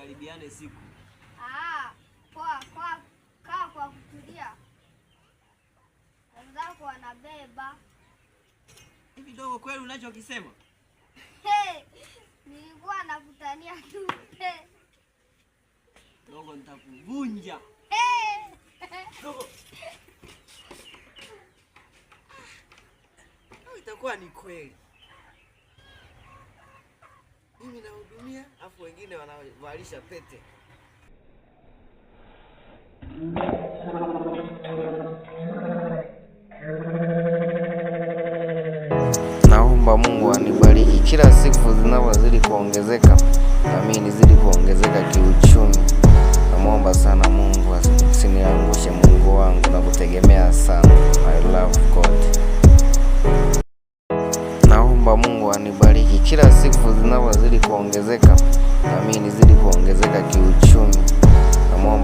Tusiharibiane siku. Ah, poa poa, kaa kwa kutulia. Wenzako wanabeba. Hivi dogo, kweli unachokisema? Hey, nilikuwa nakutania tu. Hey. Dogo, nitakuvunja. Hey. Dogo. Au itakuwa ni kweli? Mimi nahudumia afu wengine wanavalisha pete. Naomba Mungu anibariki kila siku zinavyozidi kuongezeka, na mimi nizidi kuongezeka kiuchumi. Namwomba sana Mungu asiniangushe, Mungu wangu nakutegemea sana. I love God. Naomba Mungu anibariki kila siku zinavyozidi kuongezeka, na mimi nizidi kuongezeka kiuchumi. Namwomba.